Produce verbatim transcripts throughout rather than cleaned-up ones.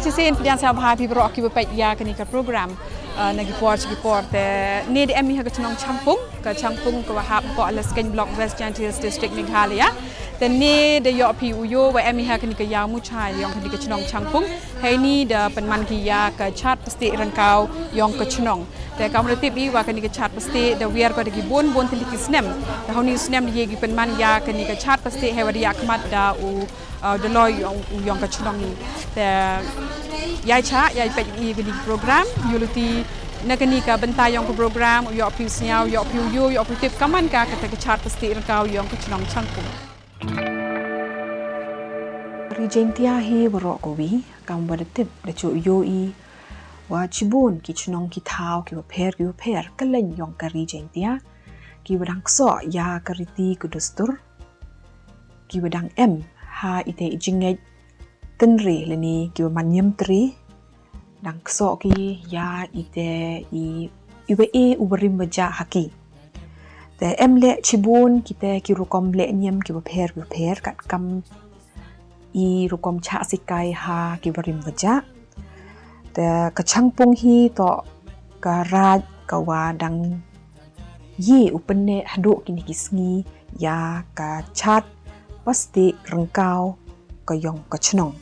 Chisien pdiang sñiawbha phi waroh kiwa peit ya kani ka program, uh, na ki por cha ki por. Te ni da em i ha ka chnong Changpung, ka Changpung kawa hap hapoh Laskein Block, West Jaintia Hills District, Meghalaya. Te ni da yoh phi u yoo wa em i ha kani ka yaw Muchai yong kani ka chnong Changpung. Heini da pynman ki ya ka chaad pastieh ryngkaw yong ka chnong. Te kamwa da tip i wa kani ka chaad pastieh da wiar ko da ki boon boon tylli ki snem. Te ha uni u snem da ye ki pynman ya kani ka chaad pastieh heiwa da yakhmat da u, uh, daloi yong, u yong ka chnong i. Te yai chah, yai peit i kani ka program, yooluti na kani ka bynta yong ka program, u yoh phi u sñiaw, yoh phi u yoo, yoh phi u tip kamwa man ka kata ka chaad pastieh ryngkaw yong ka chnong Changpung. Ri Jaiñtia hi waroh kawi, kamwa da tip da jooh yoo i wa chiboon ki chnong ki thaw kiwa pher kiwa pher kylleiñ yong ka Ri Jaiñtia kiwa dang ksoh ya ka riti ka dustur, kiwa dang em ha itæ i jingngeit tynre lane kiwa man niamtre, dang ksoh ki ya itæ i, iwa e uwa rim wa jah ha ki. Te em leh chiboon kitæ ki rukom lehniam kiwa pher kiwa pher katkam i rukom chah sikai ha kiwa rim wa jah. Te ka Changpung hi toh ka raij kawa dang ye u pynneh hadooh kini ki sngi ya ka chaad pastieh ryngkaw ka yong ka chnong.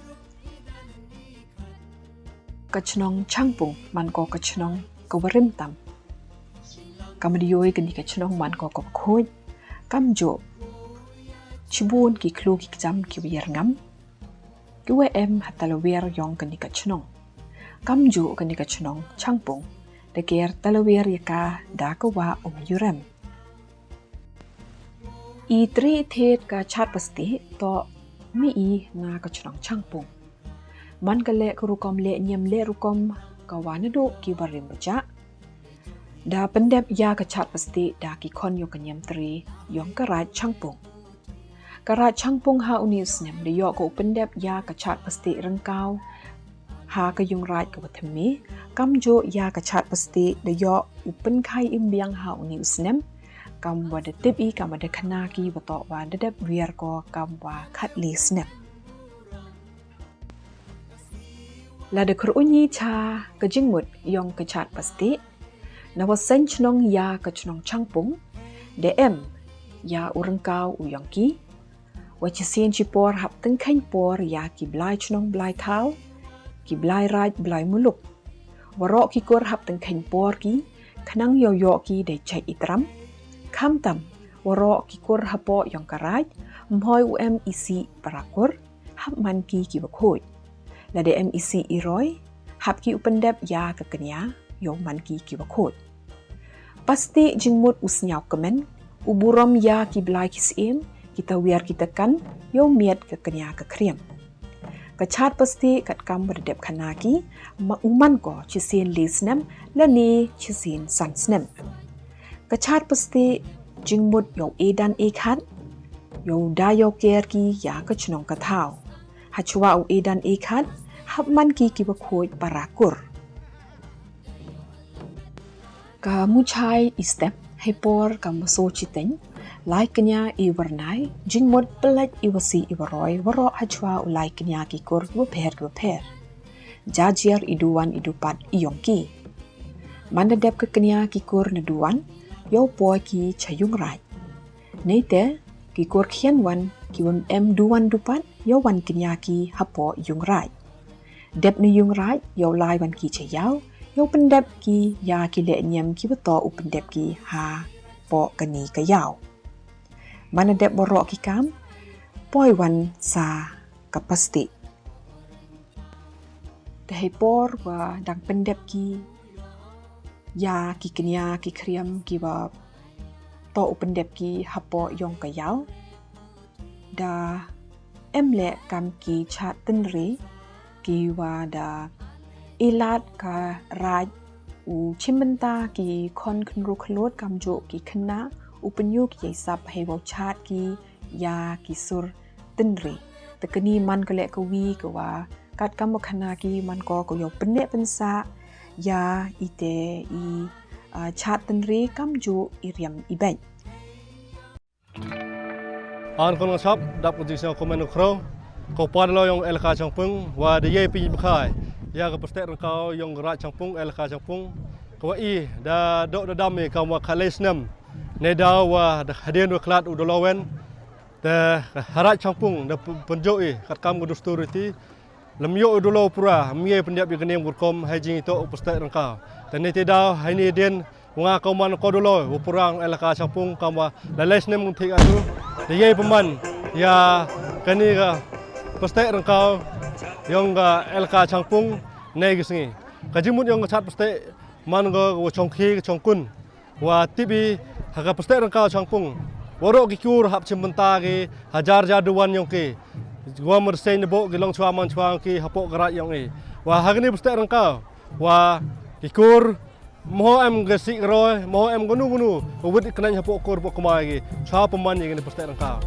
Ka chnong Changpung man ko ka chnong kawa rim tam. Kamwa da yoo i kani ka chnong man ko kawa khooid, kamjooh chiboon ki khloo ki kjam kiwa yarngam kiwa em ha talawiar yong kani ka chnong. Kamjooh kani ka chnong Changpung da ker talawiar ya ka da ka wah Umyurem. I tre i thied ka chaad pastieh toh mi i na ka chnong Changpung. Man ka leh ka rukom lehniam leh rukom kawa nadooh kiwa rim wa jah da pyndep ya ka chaad pastieh da ki khon yong ka niamtre yong ka raij Changpung. Ka raij Changpung ha uni u snem da yoh ko u pyndep ya ka chaad pastieh ryngkaw ha ka yungraij kawa thymme, kamjooh ya ka chaad pastieh da yoh u pynkhih im biang ha uni u snem, kamwa da tip i, kamwa da khana ki wa toh wa da dep wiar ko kamwa khatle snem. Lada kyrwuñ i cha ka jingmut yong ka chaad pastieh, nawa seiñ chnong ya ka chnong Changpung, da em ya u ryngkaw u yong ki, wa chisien chipor hap tyngkheiñ por ya ki blai chnong blai thaw, ki blai raij blai muluk. Waroh ki kur hap tyngkheiñ por ki khnang yow yoh ki dei chait i tram. Khamtam waroh ki kur hapoh yong ka raij, ym hoi u em i sih para kur, hap man ki kiwa khooid. Lada em i sih i roi, hap ki u pyndep ya ka kñia yow man ki kiwa khooid. Pastieh jingmut u sñiawkmen, u burom ya ki blai ki syiem, ki tawiar ki takan, yow miat ka kñia ka khriam. Ka chaad pastieh katkam wa da dep khana ki, u man ko chisien le snem lane chisien san snem. Ka chaad pastieh jingmut yow e dan e khat, yow da yow ker ki ya ka chnong ka thaw. Hachwa u e dan e khat, hap man ki kiwa khooid para kur. Ka Muchai i step, heipor kamwa soo chiteiñ, lai kñia i wyrnai, jingmut pynlait iwa sih iwa roi, waroh hachwa u lai kñia ki kur kiwa pher kiwa pher. Jajiar i duwan i dupat i yong ki. Manda dep ka kñia ki kur na duwan, yow poi ki cha yungraij. Neitæ, ki kur khian wan kiwym em duwan dupat, yow wan kñia ki hapoh yungraij. Dep na yungraij, yow lai wan ki cha yaw, yow pyndep ki ya ki lehniam kiwa toh u pyndep ki hapoh kani ka yaw. Manda dep waroh ki kaam, poi wan sa ka pastieh. Te heipor wa dang pyndep ki ya ki kñia ki khriam kiwa toh u pyndep ki hapoh yong ka yaw, da em leh kam ki chaad tynre kiwa da e lad ka raij u chimbynta ki khon khynroo khyllood kamjooh ki khynnah u pynyoo ki yei sap heiwow chaad ki ya ki sur tynre. Te kani man ko leh kawi kawa katkam wa khana ki man ko kawa yow pynneh pynsah ya itæ i, ah, chaad tynre kamjooh i riam i beit. An khon nga chap, dap ka jingsñiaw kmen u khroo, ko pa daloi yong elaka Changpung, wa da ye pynbkhai Ya ka pasteh ryngkaw yong ka Raij Changpung, elaka Changpung, ka wa i da doh da dam i kam wa khatlai snem. Neidaw wa da hadien wa khlad u da lowen. Te ha Raij Changpung da p-, pynjooh i katkam ka dustur iti. Lem yoh u da lo pura, mye pyndep ya ka niam ka rukom, hei jingitoh u pasteh ryngkaw. Te neitæ daw, heini dien, wa nga ka man ko da lo, wa pura yong elaka Changpung, kam wa lai lai snem u thied atu. Da yei pynman ya kani ka pasteh ryngkaw yong ka elaka Changpung, nei ka sngi. Ka jingmut yong ka chat pasteh, man ko ka wa chongkhia ka chongkun. Wa tip i ha ka pasteh ryngkaw Changpung, waroh ki kur hap chimbynta ki ha jar jar duwan yong ki. Wa mar seiñ na boh ki long chwa man chwa yong ki hapoh ka raij yong i. Wa ha kani pasteh ryngkaw, wa ki kur, mo em ka sih ka roi, mo em kanu kanu, wa wit khnang hapoh kur hapoh kmai ki. Chwa pynman ya kani pasteh ryngkaw.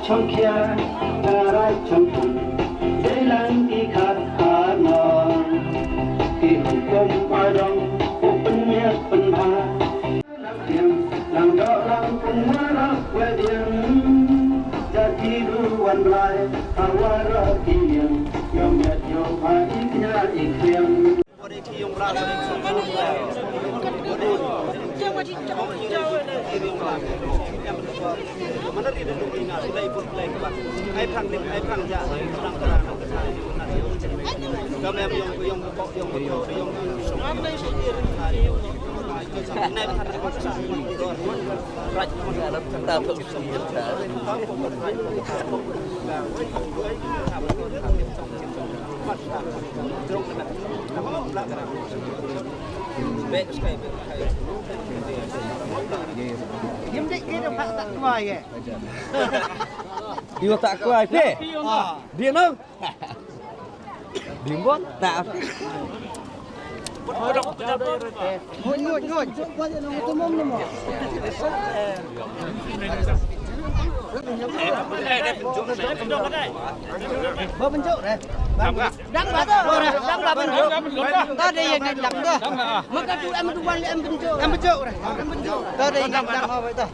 Chongkhia, ka Raij Changpung, dei lang ki khat arnor, ki hukum arong, u pynmiat pynbha. Lang tiang, lang doh, lang pung, waroh wa diang, jati du wan blai, ha waroh ki liang, yow miat yow bha i kñia i kriang. Yim dei ki da phah tak kwai ye. Iwa tak kwai phi. Ah. Di no. Di mo tak. Ngut, ngut, ngut. Ba pynjok re. Dang ba to, dang ba pynjok. Ta de ye ngai dang to. Maka tu em tu wan em pynjok. Em pynjok re. Em pynjok. Ta de ye ngai dang ho ba to.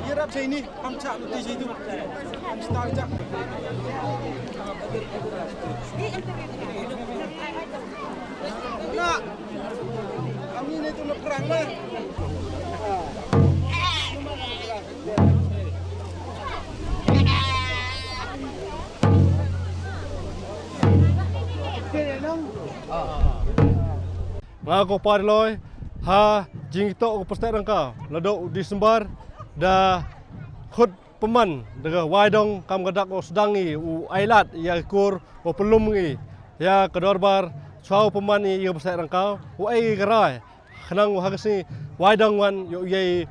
Yarap sa ini, kam chak tu sa itu. Kam start chak. Na, kami ni tu nak perang lah. Nga ko Parloi, ha jingtoh ko pesteh rangkaw, la doh Disember, da khut pynman, da ka Waidong, kam ka dak u sdang i, u ailad, ya kur, u pynlum i, ya ka dorbar, chwa u pynman i, ya pesteh rangkaw, u ai ka rai, khnang u ha ka sngi Waidong wan, yow yei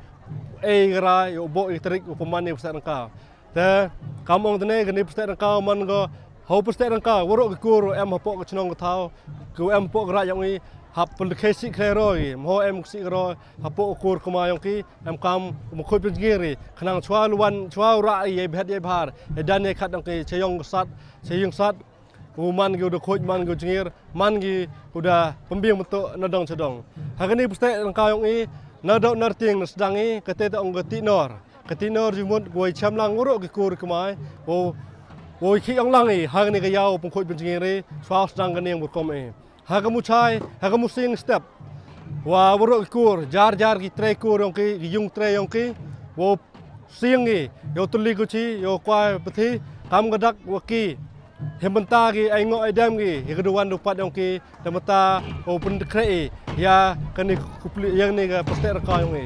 ei ka rai, yow boh i tarik u pynman i pesteh rangkaw. Te, kam ong tene, kani pesteh rangkaw man ko, hau pesteh rangkaw, waroh ki kur, em hapoh ka chnong ka thaw, ki em hapoh ka rai yong i, hap pynkhei si khlei roi, mho em si roi, hapoh kur kma yong ki, em kam, mkhuid pynjngir i, khnang chwa luwan, chwa u rai, yei bhet yei bhar, yei dan yei khat yong ki, cha yong sat, cha yong sat, u man ki u da khuid, man ki u jngir, man ki u da pynbiang mynto na dong cha dong. Ha kani pesteh rangkaw yong i, na doh na rtieng na sdang i, kate te ong ka Tihnor. Ka Tihnor jingmut, wei chem lang waroh ki kur ki kmai, wow, wow ki ong lang i, ha kani ka yaw pynkhooid pynjngir i, chwa sdang kani ka murkom i. Ha ka Muchai, ha ka Musing step. Wa waroh ki kur, jar jar ki trei kur yong ki, ki yung trei yong ki, wow sing i, yow tylli kuchi, yow kwai pathi, kam ka dak wa ki. Him bynta ki, ai ngoh ai dem ki, ya ka duwan dupat yong ki, da mynta, wow pynkhreh i, ya kani ka kupli, ya kani ka pesteh rangkaw yong i.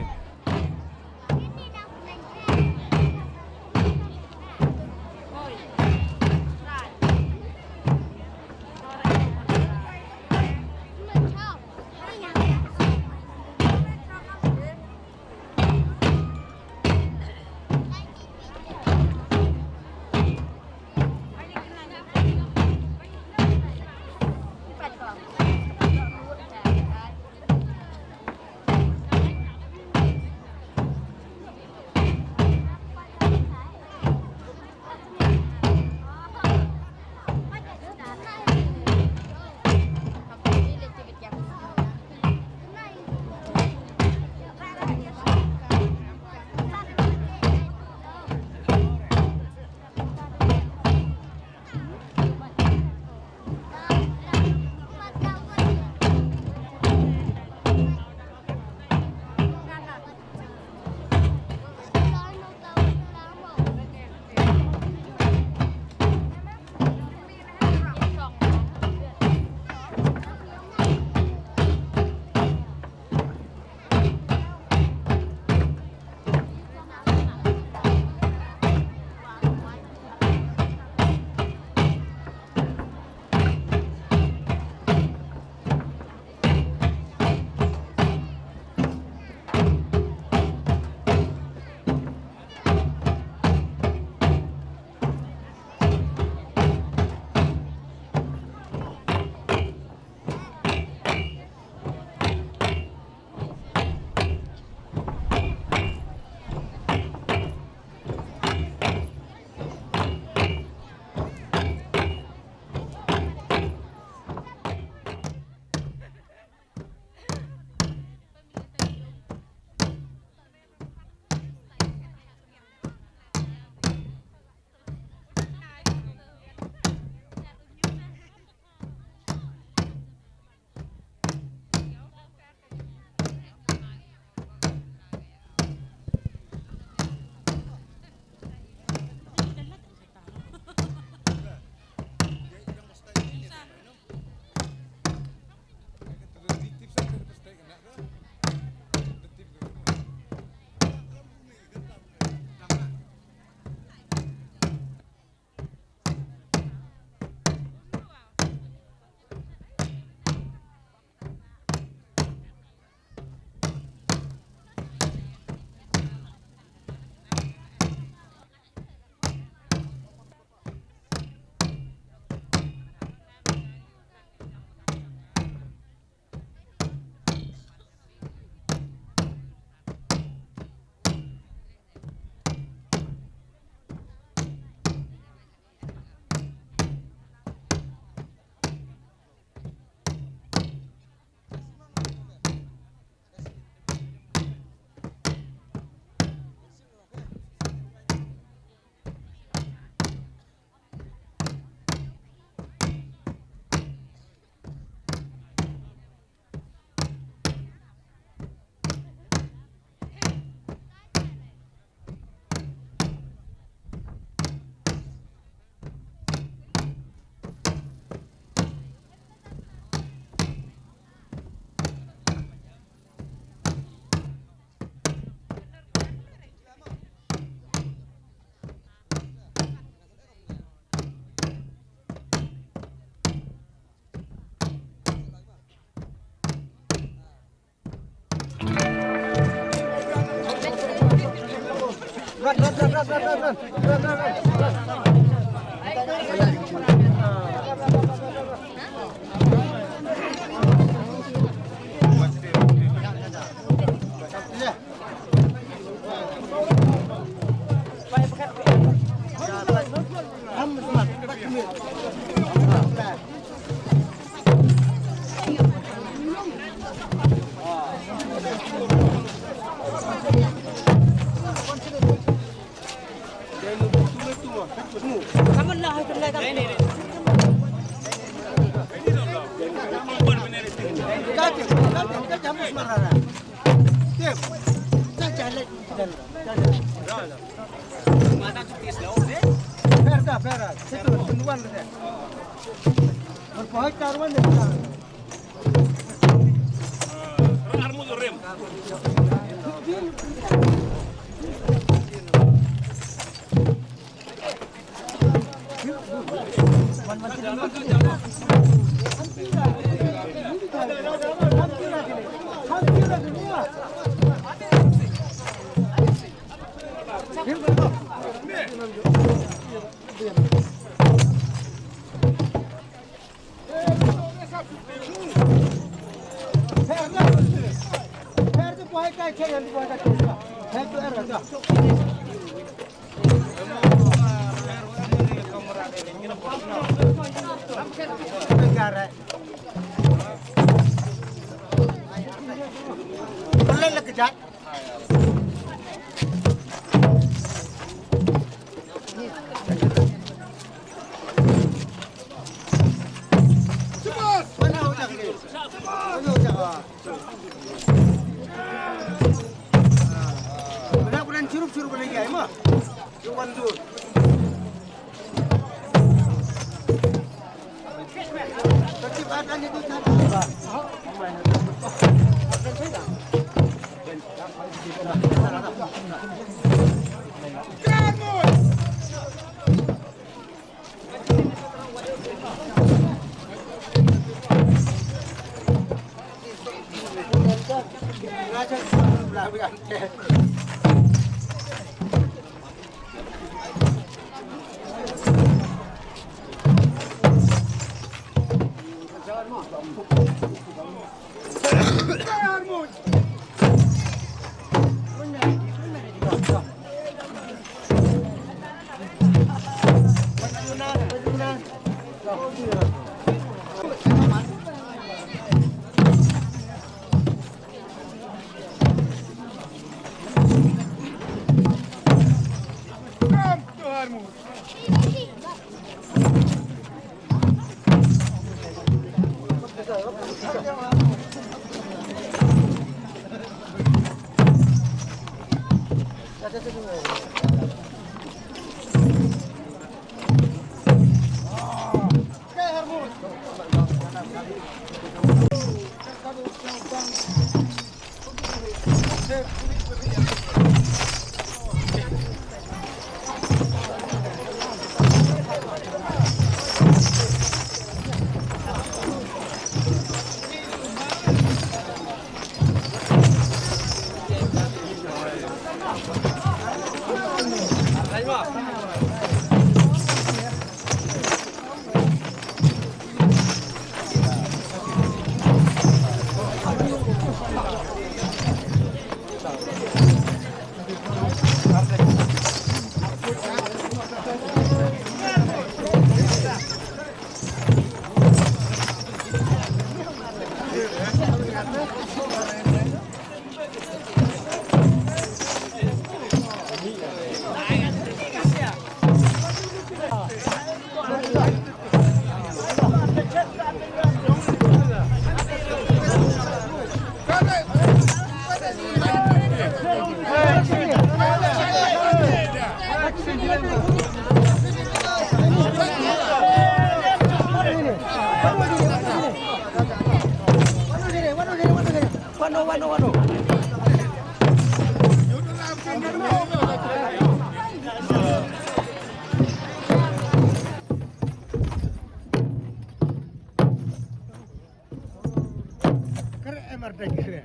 Kare M R D kare.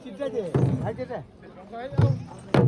Sida je, aja deh.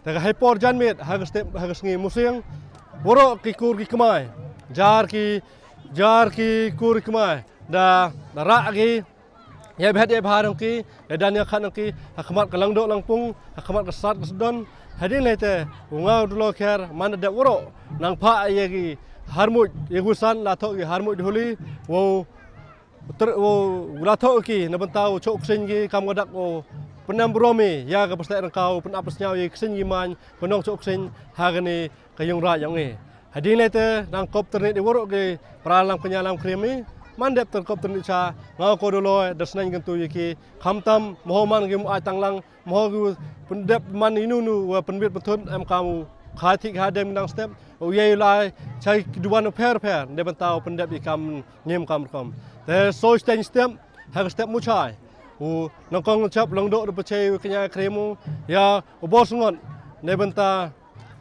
Te ka hei por janmiet, ha ka step, ha ka sngi Musiang, waroh ki kur ki kmai, jar ki, jar ki kur ki kmai, da, da rah ki, ya bhet ya bha nong ki, ya dan ya khat nong ki, ha khmat ka Langdoh Langpung, ha khmat ka Sad ka Sdon, hadien lei te, u nga u Dulokher, man da dep waroh, nang pha ya ki, harmuj, ya gusan, la thoh ki, harmuj Holi, wow, ter, wow, la thoh ki, na bynta u choh ksing ki, kam ka dak u, pynem burom i, ya ka pasteh rangkaw, pynap pynsñiaw ya ksing ki man, pynong choh ksing, ha kani, ka yung raj yong i. Hadien lei te, dang kop tyrnit i waroh ki, para lam kñia lam khrim i, man dep tyrkop tyrnit cha, nga ko Duloi, da sneng kyntu ya ki, khamtam, moho man ki mu ai tang lang, moho ki pyndep man inu nu, wa pynbit pynthut, em kam u, kha thik ha dem dang step, u yei lai, chai ki duwan u pher pher, de bynta u pyndep i kam ngim kam rukom. Te so steng step, ha ka step Muchai. U nongkong chap Langdoh da pachai u kñia khrim u, ya u bor sngot, de bynta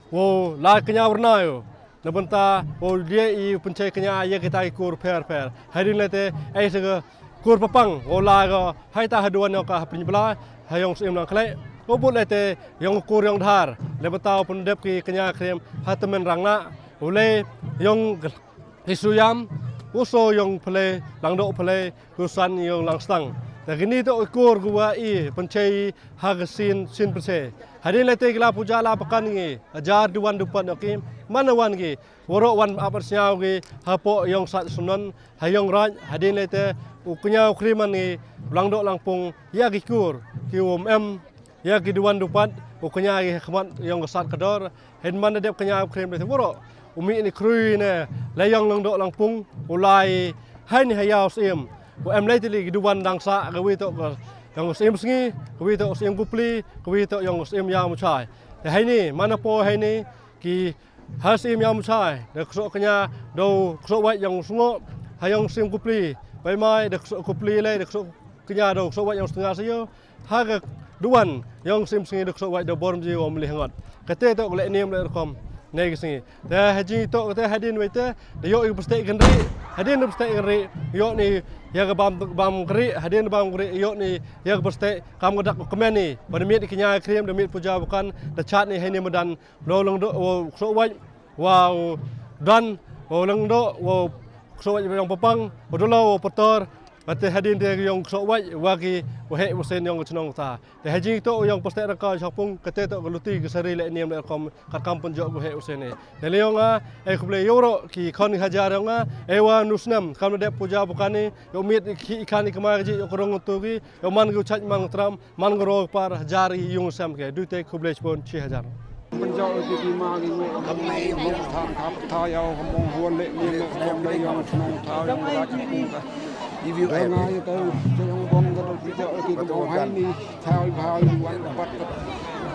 wow lai kñia wyrnai u. Na bynta wow die i pynchai kñia ya kita ki kur pher pher. Hadien lei te, ei sa ka kur Papang, wow lai ka, hei ta ha duwan yong ka Hapdeng Bla, ha yong Syiem Nongkhleh. Wow bud lei te, yong kur yong Dhar, na bynta wow pyndep ki kñia khrim, ha tymmen Rangna, u lei yong ki Suyam, u so yong Phlei, Langdoh Phlei, ku san yong Langstang. Te kini toh i kur ku wa i pynchai ha ka sien, sien pynchai. Hadien lei te ki la puja la pakan ngi, hajar duwan dupat nong ki, man wan ki, waroh wan ap pynsñiaw ki, hapoh yong Sad Sdon, ha yung raj, hadien lei te, u kñia u khrim man ngi, Langdoh Langpung, ya ki kur, ki wom em, ya ki duwan dupat, u kñia ki ha khmat yong ka Sad ka Dor, hei man da dep kñia u khrim lei te waroh. U mih ni khrui ne, lei yong Langdoh Langpung, u lai, hei ni ha Yaw Syiem. U em lei tylli ki duwan dang sah, ka wi toh ka, yong Syiem Sngi, ka wi toh Syiem Kupli, ka wi toh yong Syiem Yaw Muchai. Te hei ni, man na po hei ni, ki ha Syiem Yaw Muchai, da ksoh kñia, da ksoh wait yong Sngoh, ha yong Syiem Kupli, bai mai, da ksoh Kupli lei, da ksoh kñia da u ksoh wait yong Sdnga Sayo, ha ka duwan yong Syiem Sngi da ksoh wait da bor mji wa mlih ngot. Kate toh ka leh niam leh rukom, nei ki sngi. Te ha jing toh kate hadien wei te, da yoh i pasteh kynri, hadien da pasteh kynri, yoh ni ya ka bam, bam kynri, hadien bam kynri, yoh ni ya ka pasteh, kam ka dak kmen ni, ba da miet kñia khrim, da miet puja pakan, da chat ni hei ni madan, Wow Langdoh, wow ksoh wait, wow Dan, wow Langdoh, wow ksoh wait yong Papang, wow Duloi, wow Pator, Wa te hadien te yong ksoh wai wa ki waheh wasien yong ka chnong Tha. Te ha jingtoh yong pasteh rangkaw Shangpung, kate toh ka luti ka sari le niam le rukom katkam pynjooh ka waheh wasien e. Te le yong nga e khublei yow ro ki khon ki hajar yong nga, e wa nu snem kam da dep puja bukan i, yow miet ki i khan i kma ka ji yow krong tu ki, yow man ki u chait man ka tram, man ka ro ka par, hajar i yung sem ke, du te khublei chibun chi hajar. Pynjooh ki ki ma ki ngu, kam nong Tha, kam Tha yow, kam ong huan le, ni le, kam le yong, nong Tha yong, ra ki pung ka. Nga ya ka, yong bon ka, ki jooh ki kam ong hai ni, Tha i bha i wan ka pat ka.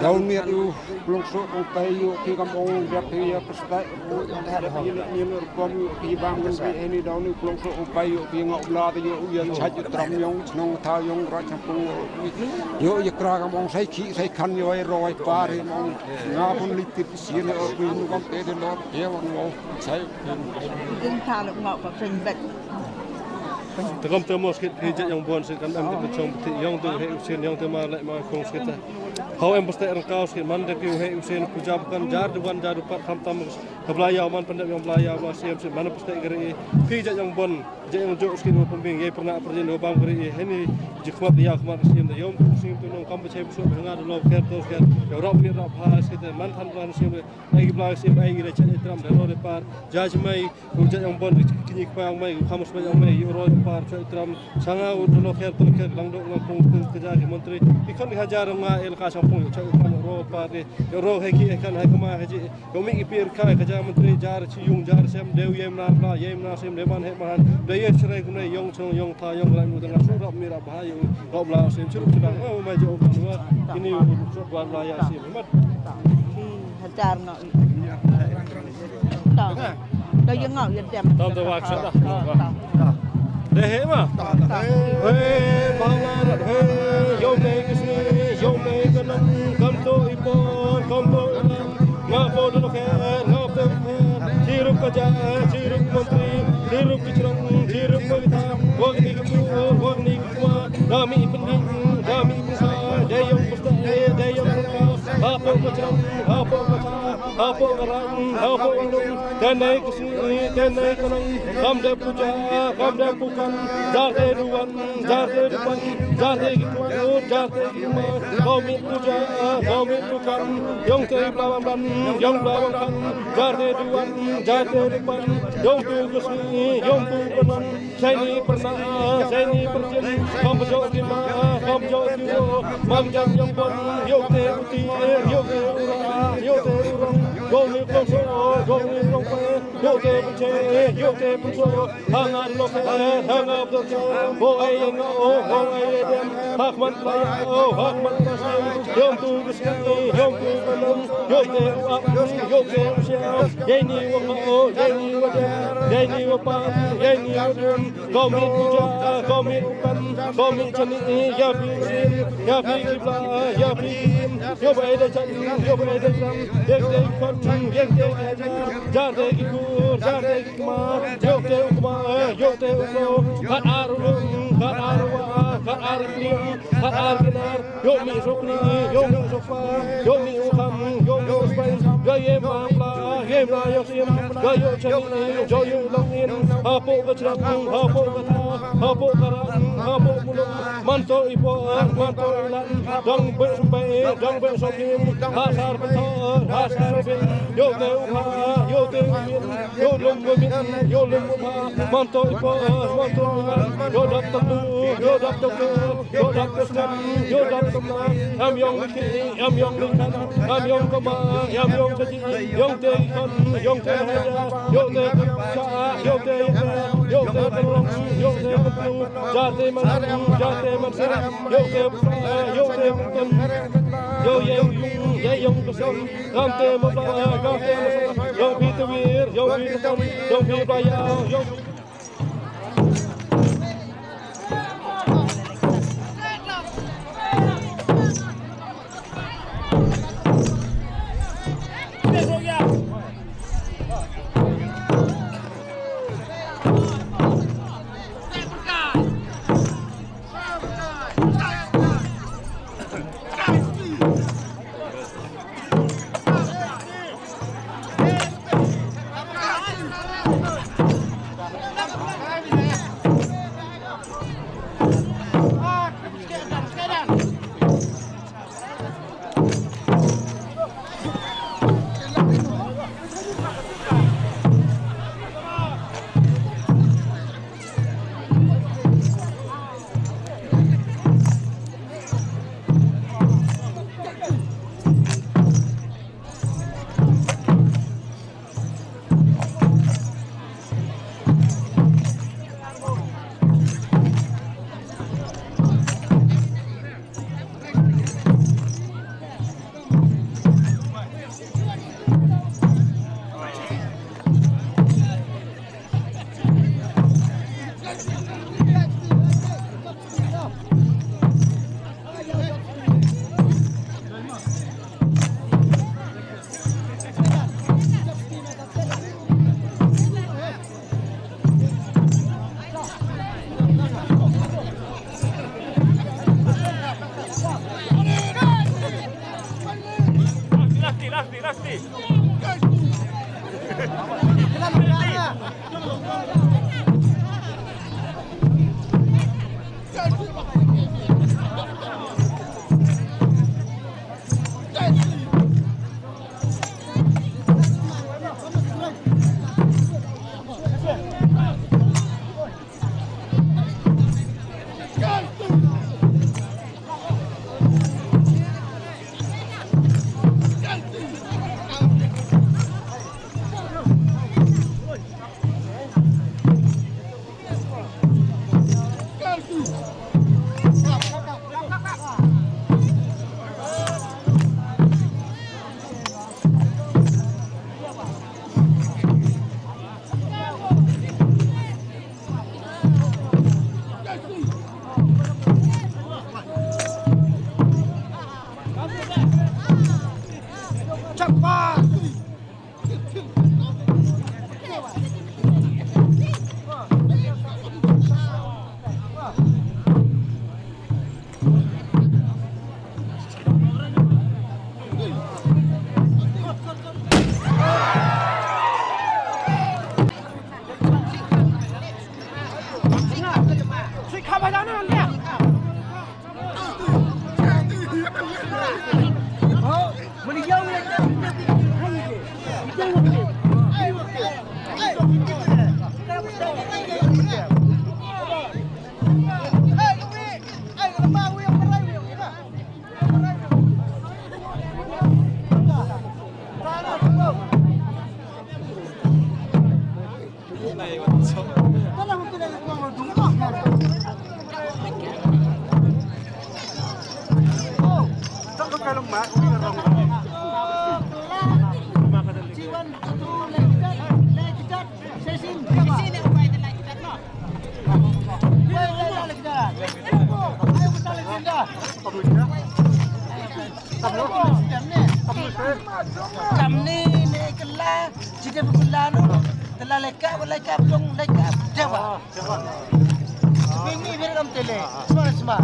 Daw ni u, plong so, ong tai yow, ki kam ong, rap ki ya, pasteh. Ni rukom yow ki bang ngi heni daw ni plong so u pai yow ki ngau bla te yow ya chait yow tram yong chnong Tha yong ra Shangpung yow ya kra kam ong sai ki sai khan yow ai roi par he mong nga pun li tip sien yow ki nu kam te de lor ke wan wow sai. Jing Tha luk ngau ka pyn bet. Te kam te mo skit phi jait yong bon skit kan em te chong ti yong te he u sien yong te ma le ma kong skit ta. Haw em pasteh rangkaw skit man de ki he u sien puja bukan jar du wan jar du pat khamtam. Ka Blai Yaw man pyndep yong Blai Yaw Blai Siem sien man pasteh kari. Phi jait yong bon, jait yong jooh sien wa pynbing, yei pyrna pyrjin wa bam kari. Heni ji khmat ya khmat siem da yong siem tu nong kam pachai busuk nga da lo kher to kher. Ya rap ni rap ha sien man than ran siem. Ai Blai Siem ai da chait tram da lo de par. Jait mai, u jait yong bon, kini kpa yong mai, u kham sma yong mai, yow ro par chait tram. Changa u da lo kher to kher lang do lang pung pung ka ja ki montri. Ki khon ki hajar nga el ka Shangpung yow chait tram ro par de. Yow ro he ki he khan he kma he ji. Yow mi ki pir ka ka ja montri jar chi yung jar sem de u yem na bla yem na sem de man he man. De ye chre ku ne yong chong yong Tha yong lai mu da nga su rap mi rap ha yow rap la sem churu churu. Oh, mai jo kan wa. Ini u chok wa la ya sem mat. Hajar nga. Ta. Ta ya nga ya dem. Tam ta wa sa da. Ta. De he ma. Ta. He, bang la, he, yow ne ki si, yow ne ka nang, kam to i por, kam to i nang. Nga po da lo kher, nga po da lo kher. Chirup ka ja, chirup montri, chirup ki chnong, chirup ka ta. Wang ni ka tu, wang ni ka tua. Da mi pynjing, da mi pynsa, da yong pynsa, da yong pynsa. Hapoh ka chnong, hapoh ka ta, hapoh ka rang, hapoh ka nung. Tenai ka sngi, tenai ka nang. Kam da puja, kam da pukan. Jar te duwan, jar te dupan, jar te ki kut, jar te ki ma. Kau mi puja, kau mi pukan. Yong te bla bam ban, yong bla bam ban. Jar te duwan, jar te dupan. Yong tu ka sngi, yong tu ka nang. Sai ni pyrna, sai ni pyrjin. Kam jo ki ma, kam jo ki wo. Mang jang yong bon, yow te uti, yow te ura, yow te urang. Gong ni kong so, gong ni kong pe. Yow te pynche, yow te pynso. Hang ar lo ke, hang ar lo ke. Bo ai ngo, bo ai dem. Hak man pa ya, oh, hak man pa ya. Yong tu ka sngi, yong tu ka nang. Yow te u ap, yow te u siaw. Yei ni wa ngo, yei ni wa dem. Yei ni wa pa, yei ni wa dem. Kau mi puja, kau mi upan, kau mi chani, ya phi sim, ya phi kibla, ya phi sim. Yow bai da chan, yow bai da chan. Yek te khon, yek te hajar. Jar te ki kur, jar te ki kma, yow te u kma, yow te u ko. Khat ar u lum, khat ar u wa, khat ar u lim, khat ar kinar. Yow mi sokni, yow mi sokpa, yow mi u kham, yow mi u spai. Yow ye ma pla, ye ma yow sim, yow yow chani, yow yow long in. Hapoh ka chnong, hapoh ka ta, hapoh ka rang, hapoh muluk. Man to i po, man to i lan. Dang be sumpai, dang be sokim. Ha sar pynthor, ha sar pyn. Yow te u pha, yow te u min. Yow lum wa mit, yow lum wa pha, man to i po, man to i lan, yow dap tang lu, yow dap tang lu, yow dap tang snam, yow dap tang nam, am yong ki, am yong ki kan, am yong ka ma, am yong ka ji, yong te i kan, yong te i haja, yow te i cha, yow te i cha, yow te i rong, yow te i tu, ja te man, ja te man sa, yow te i sa, yow te i kan, yow ye yong, ye yong ka sa. Kam te mo bla, kam te mo bla, yong phi tawir, yong phi tawir, yong phi bla ya, yong. Kamni ne kylla, chide bu kylla no, tela leka, leka dong, leka dewa. Bini bir kam tele, sma sma.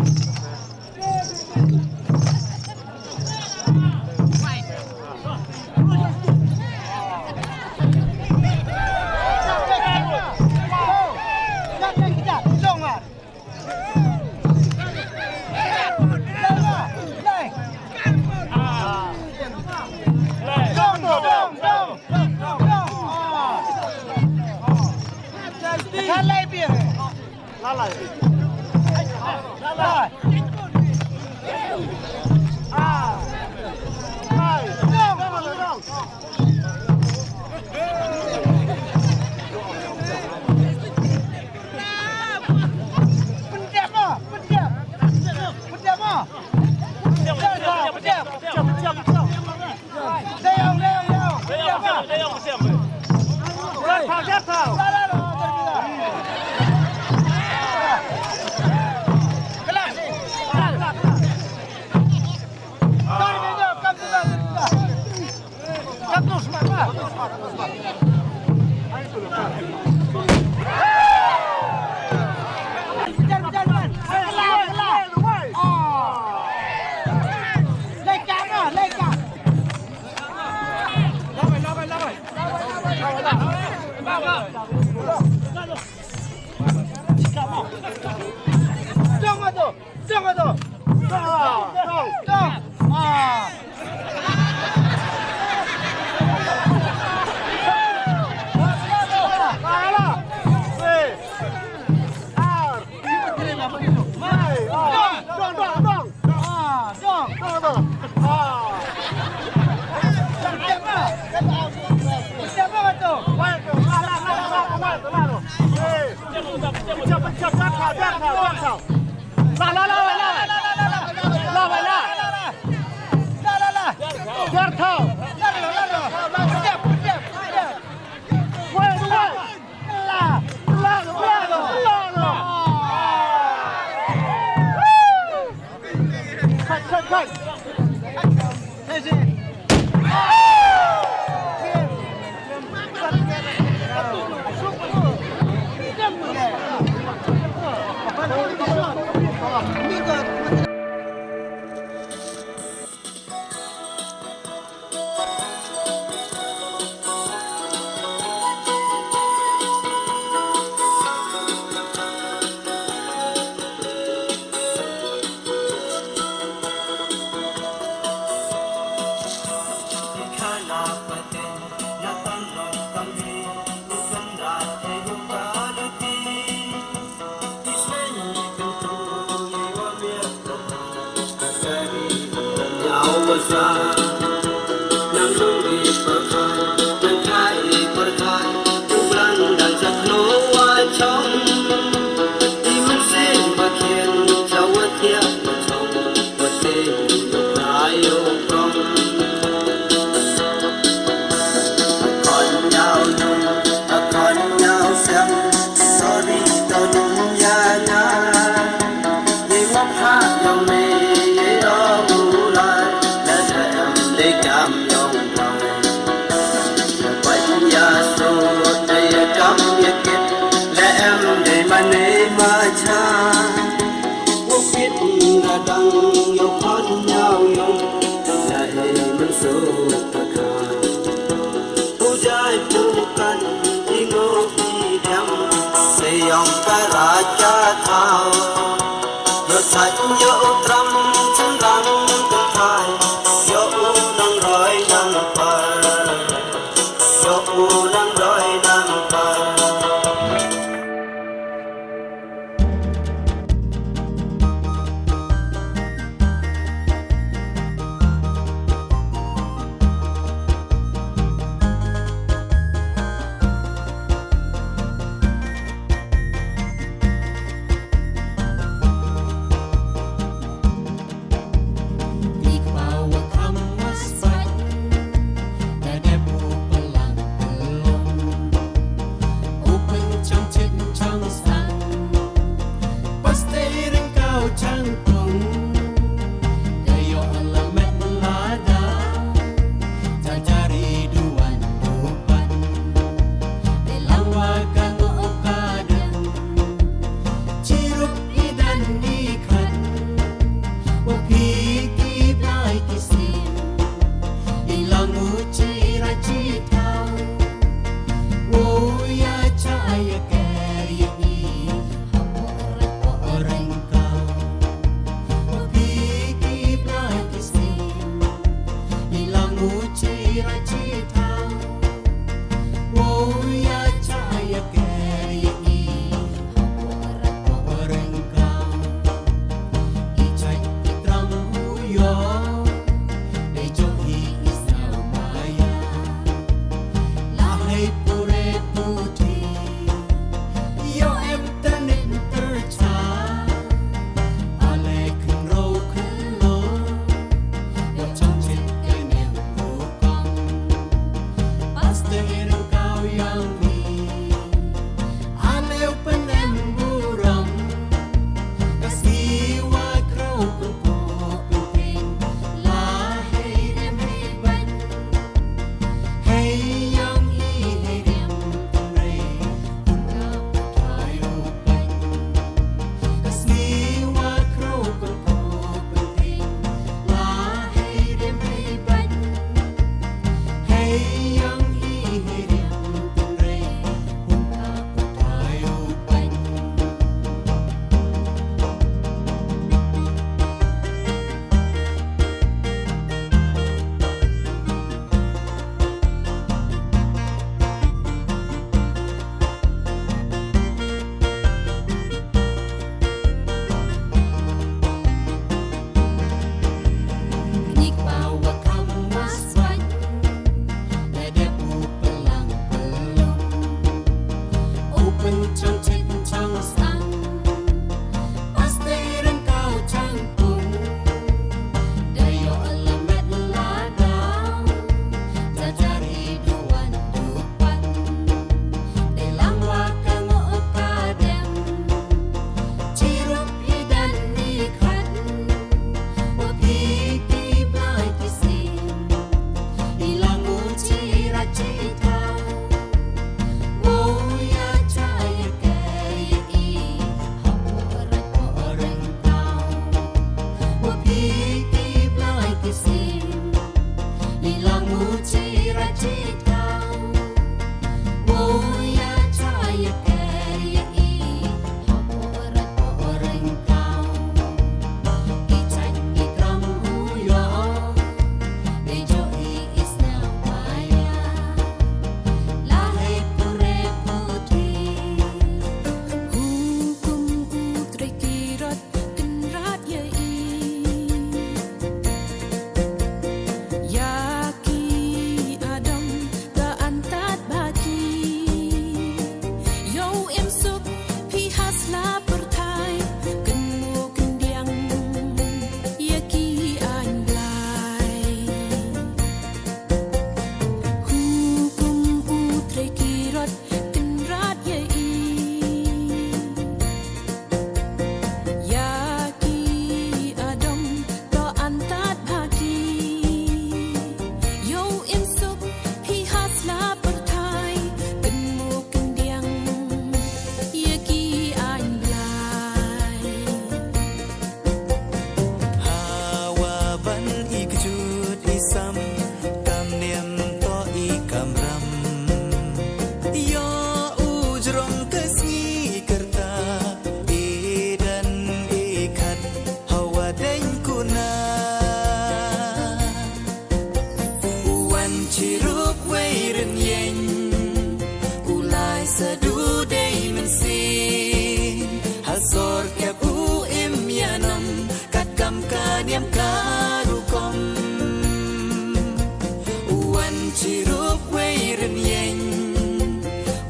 Rup wei rynïeng,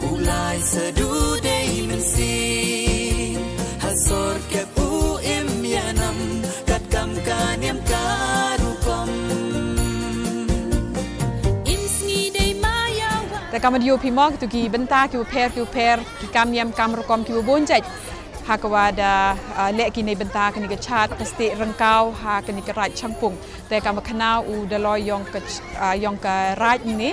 u lai sa du dei mynsiem, ha sor kep u im yanam, kat kam ka niam ka rukom. Im sngi dei ma ya wa. Te kam wa da yoo phi mo, kitu ki bynta ki wa pher, ki wa pher, ki kam niam kam rukom ki wa bun jait. Ha ka wa da, ah, leh ki neibynta kani ka Chaad Pastieh Ryngkaw ha kani ka Raij Shangpung. Te kam wa khana u Dolloi yong ka ch-, ah, yong ka Raij ni,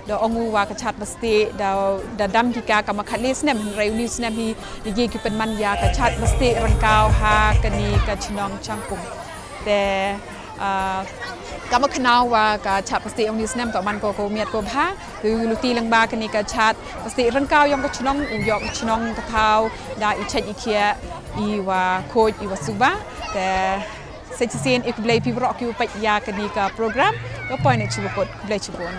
da ong u wa ka Chaad Pastieh da, da dam ki ka kam wa khatle snem, hynrei uni u snem hi, da ye ki pynman ya ka Chaad Pastieh Ryngkaw ha kani ka chnong Shangpung. Te, ah, kam wa khana u wa ka Chaad Pastieh yong uni u snem toh man ko ko miat ko bha, te u luti lang ba kani ka Chaad Pastieh Ryngkaw yong ka chnong, u yoh ka chnong ka thaw da i chait i khiah, i wa khooid, i wa suba. Te sa chisien i khublei phi waroh ki wa peit ya kani ka program. Ka point na chi wa kut, khublei chibun.